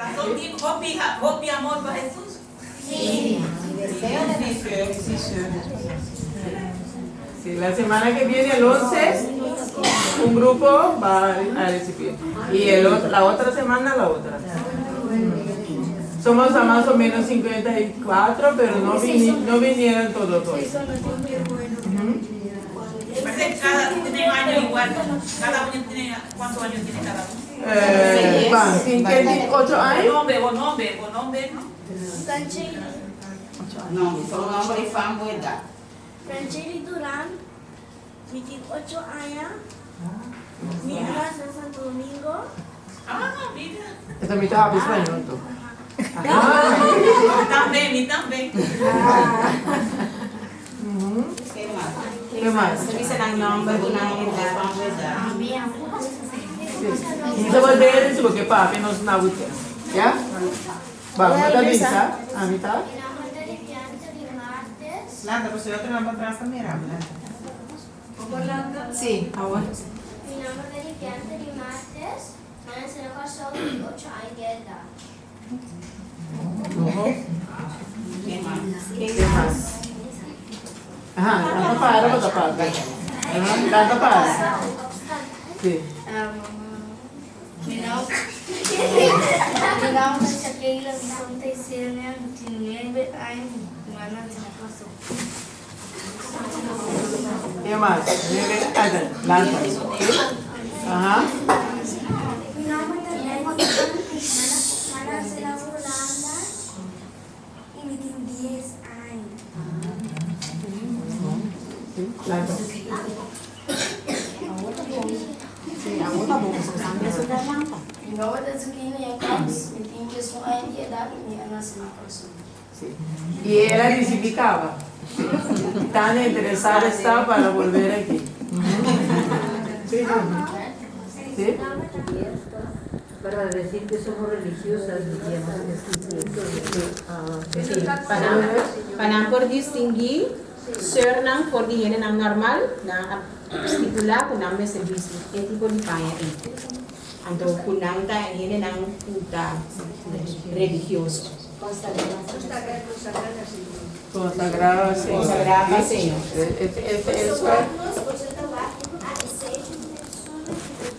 Pasó tin hopi, hopi amor pa Hesus? Sí. Sí, sí. Sí, la semana que viene, el 11, un grupo va a recibir. Y la otra semana, la otra. Somos a más o menos 54, pero no, no vinieron todos hoy. Ujú. Parece que cada tiene año igual. Cada uno tiene, ¿cuántos años tiene cada uno? Van 58 años. Nomber, o nomber, o nomber, no? Francheli, No, solo nomber i fam bo edat. Francheli Durán, 28 años. Mi a nase na Santo Domingo. Ah, mira. Esta mi ta papia spañó, anto. Tambe, mi tambe. Ken mas? Ken mas? Bisa nan nomber i nan edat. Fam bo edat. Mi ta bolbe si bo ke papia nos na bo Ya? Ban, bo ta bisa, ami ta. Mi nomber ta Liviante di Martes. Lanta, pasobra e otronan patras ta mira bo. Lanta. Sí, awor. Mi nomber ta Liviante di Martes. Mi a nase na Kòrsou di 8 aña di edat. Ken mas? Ken mas? Aha, lanta para bo ta papia. Aha, lanta para. Sí. Mi nomber ta Shakeila Bison Teixeira, mi tin 9 aña i mi a nase na Kòrsou. Ken mas? Lanta. Aha. Mi nomber ta Lennon, mi a nase na Hulanda i mi tin 10 aña. Sí, lanta. Sí, awor ta bon, pasobra lanta. Mi nomber ta Zucchini Jacobs, mi tin 11 aña di edat i mi a nase na Kòrsou. Sí. I el a risibí kaba. Tan interesado está para volver aquí. Sí. Sí. Para decir que somos religiosas, diríamos. Sí, pa nan por distinguí sùrnan for di hendenan normal, nan a stipulá ku nan mester bisti e tipo di paña ei. Anto ku nan ta hendenan ku ta religioso. Consagrado al Señor. Konsagrá pa Señor. Eso es. A seis persona ku ta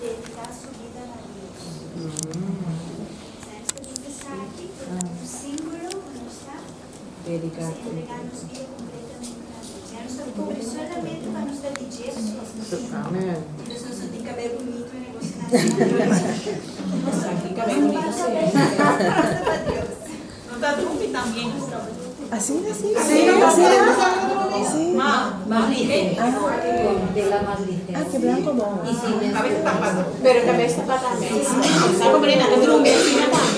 dediká su bida na Dios. Sabes ku ta aki un símbolo ku nos ta Dediká. entregá nos bida kompletamente na Dios. Ya nos ta pobre solamente pa nos ta di Jesus. Amèn. Entonses nos no tin kabei bunita, negoshi. Nos tin kabei bunita, sí. Dios. No ta drumi tambe. Asina, asina. Sí, Sí. Mas lihé. Tela mas ligera. Ah, ke blanku bon. Y sin Kabes tapá. Pero kabes tapá tambe. Sa komprendé, nan ta drumi asina tambe.